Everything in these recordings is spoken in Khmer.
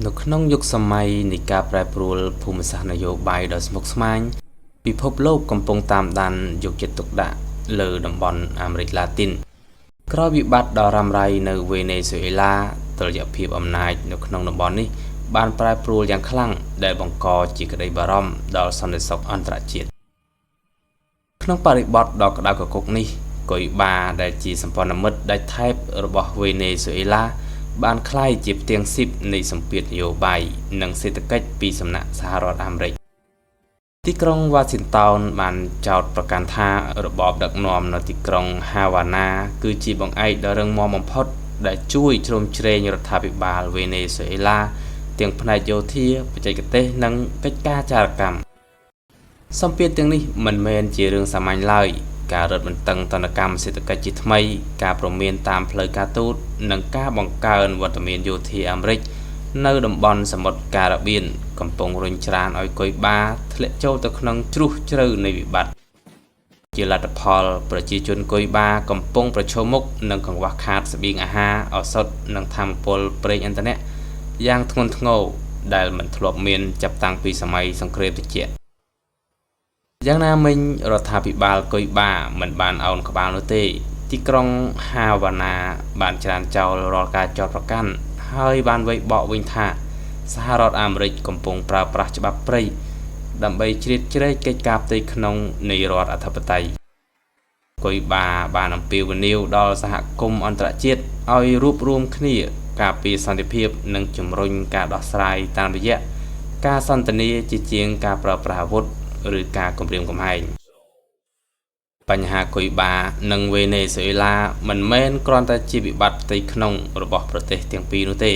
នៅក្នុងយុគសម័យនៃការប្រែប្រួលភូមិសាស្ត្រនយោបាយដ៏ស្មុគស្មាញពិភពលោកកំពុងតាមដានយកចិត្តទុកដាក់លើតំបន់អាមេរិកឡាទីនក្រោយវិបត្តិដ៏រ៉ាំរ៉ៃនៅវេណេស៊ុយអេឡាតុល្យភាពអំណាចនៅក្នុងតំបន់នេះបានប្រែប្រួលយ៉ាងខ្លាំងដែលបង្កជាក្តីបារម្ភដល់សន្តិសុខអន្តរជាតិក្នុងបរិបទដ៏ក្តៅគគុកនេះគុយបាដែលជាសម្ព័ន្ធមិត្តដាច់ថែបរបស់វេណេស៊ុយអេឡាបានក្លាយជាផ្ទាំងស៊ីបនៃសម្ពាធនយោបាយនិងសេដ្ឋកិច្ចពីសំណាក់សហរដ្ឋអាមេរិកទីក្រុងវ៉ាស៊ីនតោនបានចោទប្រកាន់ថារបបដឹកនាំនៅទីក្រុងហាវ៉ាណាគឺជាបង្អែកដ៏រឹងមាំបំផុតដែលជួយជ្រោមជ្រែងរដ្ឋាភិបាលវេណេស៊ុយអេឡាទាំងផ្នែកយោធាបច្ចេកទេសនិងកិច្ចការចារកម្មសម្ពាធទាំងនេះមិនមែនជារឿងសាមញ្ញឡើយការរឹតបន្តឹងទណ្ឌកម្មសេដ្ឋកិច្ចជាថ្មីការព្រមានតាមផ្លូវការទូតនិងការបង្កើនវត្តមានយោធាអាមេរិកនៅតំបន់សមុទ្រការ៉ាបៀនកំពុងរុញច្រានឲ្យកុយបាធ្លាក់ចូលទៅក្នុងជ្រោះជ្រៅនៃវិបត្តិជាលទ្ធផលប្រជាជនកុយបាកំពុងប្រឈមមុខនឹងកង្វះខាតស្បៀងអាហារឱសថនិងថាមពលប្រេងឥន្ធនៈយ៉ាងធ្ងន់ធ្ងរដែលមិនធ្លាប់មានចាប់តាំងពីសម័យសង្គ្រាមត្រជាក់យ៉ាងណាមិញរដ្ឋាភិបាលកុយបាមិនបានឱនក្បាលនោះទេទីក្រុងហាវ៉ាណាបានច្រានចោលរាល់ការចោទប្រកាន់ហើយបានវៃបកវិញថាសហរដ្ឋអាមេរិកកំពុងប្រើប្រាស់ច្បាប់ព្រៃដើម្បីជ្រៀតជ្រែកកិច្ចការផ្ទៃក្នុងនៃរដ្ឋអធិបតេយ្យកុយបាបានអំពាវនាវដល់សហគមន៍អន្តរជាតិឲ្យរួបរួមគ្នាការពារសន្តិភាពនិងជំរុញការដោះស្រាយតាមរយៈការសន្ទនាជាជាងការប្រើប្រាស់អាវុធឬការគំរាមកំហែងបញ្ហាគុយបានិងវេណេស៊ុយអេឡាមិនមែនគ្រាន់តែជាវិបត្តិផ្ទៃក្នុងរបស់ប្រទេសទាំងពីរនោះទេ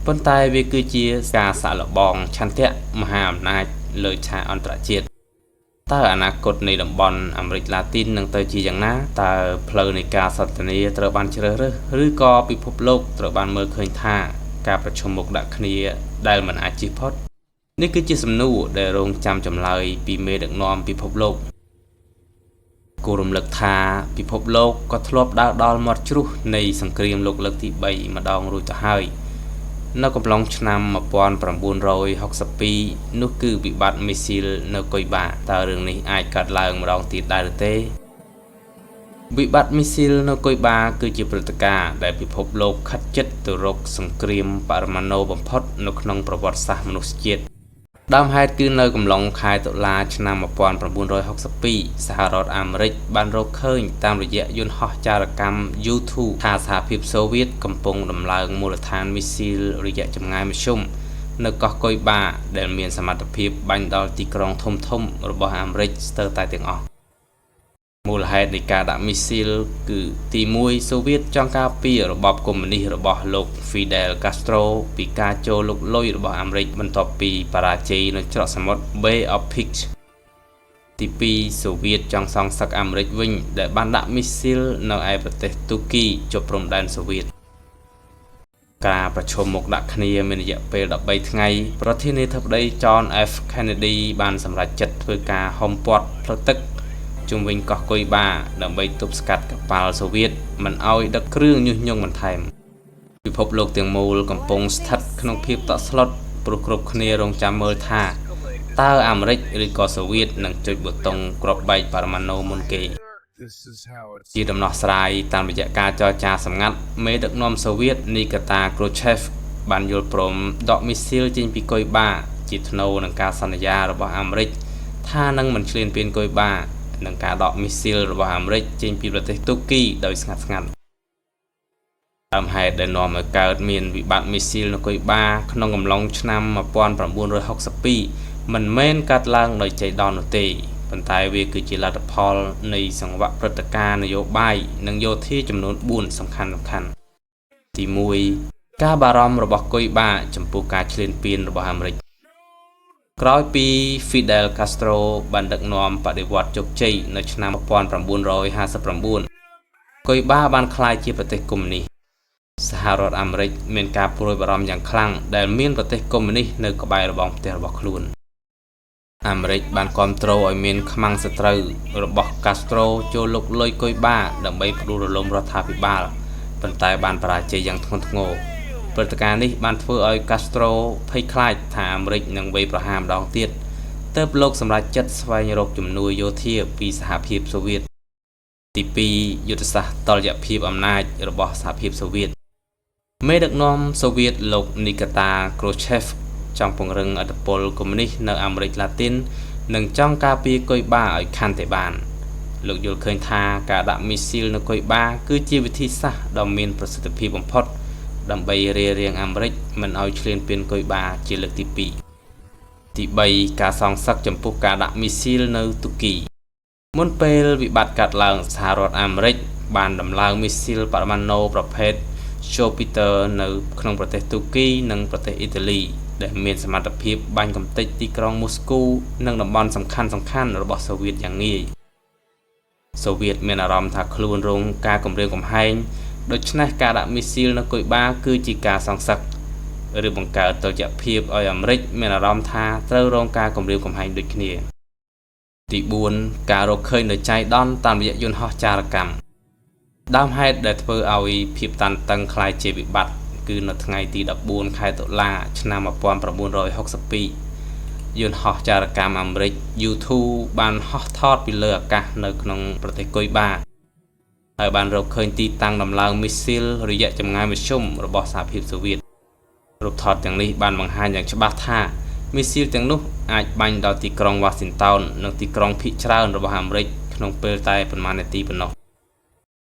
ប៉ុន្តែវាគឺជាការសាកល្បងឆន្ទៈមហាអំណាចលើឆាកអន្តរជាតិតើអនាគតនៃតំបន់អាមេរិកឡាទីននឹងទៅជាយ៉ាងណាតើផ្លូវនៃការសន្ទនាត្រូវបានជ្រើសរើសឬក៏ពិភពលោកត្រូវបានមើលឃើញថាការប្រឈមមុខដាក់គ្នាដែលមិនអាចជៀសផុតនេះគឺជាសំណួរដែលរងចាំចម្លើយពីមេដឹកនាំពិភពលោកគួររំលឹកថាពិភពលោកក៏ធ្លាប់ដើរដល់មាត់ជ្រោះនៃសង្គ្រាមលោកលើកទី3ម្ដងរួចទៅហើយនៅកំឡុងឆ្នាំ1962នោះគឺវិបត្តិមីស៊ីលនៅគុយបាតើរឿងនេះអាចកើតឡើងម្ដងទៀតដែរឬទេវិបត្តិមីស៊ីលនៅគុយបាគឺជាព្រឹត្តិការណ៍ដែលពិភពលោកខិតជិតទៅរកសង្គ្រាមបរមាណូបំផុតនៅក្នុងប្រវត្តិសាស្ត្រមនុស្សជាតិដើមហេតុគឺនៅកំឡុងខែតុលាឆ្នាំ1962សហរដ្ឋអាមេរិកបានរកឃើញតាមរយៈយន្តហោះចារកម្ម U-2 ថាសហភាពសូវៀតកំពុងដំឡើងមូលដ្ឋានមីស៊ីលរយៈចម្ងាយមធ្យមនៅកោះគុយបាដែលមានសមត្ថភាពបាញ់ដល់ទីក្រុងធំៗរបស់អាមេរិកស្ទើរតែទាំងអស់មូលហេតុនៃការដាក់មីស៊ីលគឺទី1សូវៀតចង់ការពាររបបកុម្មុយនីសរបស់លោក Fidel Castro ពីការចូលលុកលុយរបស់អាមេរិកបន្ទាប់ពីបរាជ័យនៅច្រកសមុទ្រ Bay of Pigs ទី2សូវៀតចង់សងសឹកអាមេរិកវិញដែលបានដាក់មីស៊ីលនៅឯប្រទេសទូគីជាប់ព្រំដែនសូវៀតការប្រឈមមុខដាក់គ្នាមានរយៈពេល13ថ្ងៃប្រធានាធិបតី John F Kennedy បានសម្រេចចិត្តធ្វើការហុំព័ទ្ធផ្លូវទឹកជុំវិញកោះគុយបាដើម្បីទប់ស្កាត់កប៉ាល់សូវៀតមិនឲ្យដឹកគ្រឿងញុះញង់បន្ថែមពិភពលោកទាំងមូលកំពុងស្ថិតក្នុងភាពតក់ស្លុតព្រោះគ្រប់គ្នារងចាំមើលថាតើអាមេរិកឬក៏សូវៀតនឹងចុចប៊ូតុងគ្រាប់បែកបរមាណូមុនគេជាដំណោះស្រាយតាមរយៈការចរចាសម្ងាត់មេដឹកនាំសូវៀតនីកាតាក្រូឆេវបានយល់ព្រមដកមីស៊ីលចេញពីគុយបាជាថ្នូរនឹងការសន្យារបស់អាមេរិកថានឹងមិនឈ្លានពានគុយបានិងការដកមីស៊ីលរបស់អាមេរិកចេញពីប្រទេសទូគីដោយស្ងាត់ស្ងាត់ដើមហេតុដែលនាំឲ្យកើតមានវិបត្តិមីស៊ីលនៅគុយបាក្នុងកំឡុងឆ្នាំ1962មិនមែនកើតឡើងដោយចៃដន្យនោះទេប៉ុន្តែវាគឺជាលទ្ធផលនៃសង្វាក់ព្រឹត្តិការណ៍នយោបាយនិងយោធាចំនួន4សំខាន់ៗទី1ការបារម្ភរបស់គុយបាចំពោះការឈ្លានពានរបស់អាមេរិកក្រោយពី Fidel Castro បានដឹកនាំបដិវត្តន៍ជោគជ័យនៅឆ្នាំ1959គុយបាបានក្លាយជាប្រទេសកុម្មុយនីសសហរដ្ឋអាមេរិកមានការព្រួយបារម្ភយ៉ាងខ្លាំងដែលមានប្រទេសកុម្មុយនីសនៅក្បែររបងផ្ទះរបស់ខ្លួនអាមេរិកបានគាំទ្រឲ្យមានខ្មាំងសត្រូវរបស់កាស្ត្រូចូលលុកលុយគុយបាដើម្បីផ្ដួលរលំរដ្ឋាភិបាលប៉ុន្តែបានបរាជ័យយ៉ាងធ្ងន់ធ្ងរ ព្រឹត្តិការណ៍នេះបានធ្វើឲ្យកាស្ត្រូភ័យខ្លាចថាអាមេរិកនឹងវាយប្រហារម្ដងទៀតទើបលោកសម្រេចចិត្តស្វែងរកជំនួយយោធាពីសហភាពសូវៀតទី2យុទ្ធសាស្ត្រតុល្យភាពអំណាចរបស់សហភាពសូវៀតមេដឹកនាំសូវៀតលោកនីកាតាក្រូឆេវចង់ពង្រឹងឥទ្ធិពលកុម្មុយនីសនៅអាមេរិកឡាទីននិងចង់ការពារគុយបាឲ្យខាន់តែបានលោកយល់ឃើញថាការដាក់មីស៊ីលនៅគុយបាគឺជាវិធីសាស្ត្រដ៏មានប្រសិទ្ធភាពបំផុតដើម្បីរារាំងអាមេរិកមិនឲ្យឈ្លានពានគុយបាជាលើកទី2ទី3ការសងសឹកចំពោះការដាក់មីស៊ីលនៅទូគីមុនពេលវិបត្តិកើតឡើងសហរដ្ឋអាមេរិកបានដំឡើងមីស៊ីលបរមាណូប្រភេទ Jupiter នៅក្នុងប្រទេសទូគីនិងប្រទេសអ៊ីតាលីដែលមានសមត្ថភាពបាញ់កម្ទេចទីក្រុងមូស្គូនិងតំបន់សំខាន់ៗរបស់សូវៀតយ៉ាងងាយសូវៀតមានអារម្មណ៍ថាខ្លួនរងការគំរាមកំហែងដូច្នេះការដាក់មីស៊ីលនៅគុយបាគឺជាការសងសឹកឬបង្កើតតុល្យភាពឲ្យអាមេរិកមានអារម្មណ៍ថាត្រូវរងការគំរាមកំហែងដូចគ្នាទី4ការរកឃើញដោយចៃដន្យតាមរយៈយន្តហោះចារកម្មដើមហេតុដែលធ្វើឲ្យភាពតានតឹងក្លាយជាវិបត្តិគឺនៅថ្ងៃទី14ខែតុលាឆ្នាំ1962យន្តហោះចារកម្មអាមេរិក U2 បានហោះថតពីលើអាកាសនៅក្នុងប្រទេសគុយបាហើយបានរកឃើញទីតាំងដំឡើងមីស៊ីលរយៈចម្ងាយមធ្យមរបស់សហភាពសូវៀតរូបថតទាំងនេះបានបង្ហាញយ៉ាងច្បាស់ថាមីស៊ីលទាំងនោះអាចបាញ់ដល់ទីក្រុងវ៉ាស៊ីនតោននិងទីក្រុងភាគច្រើនរបស់អាមេរិកក្នុងពេលតែប៉ុន្មាននាទីប៉ុណ្ណោះ។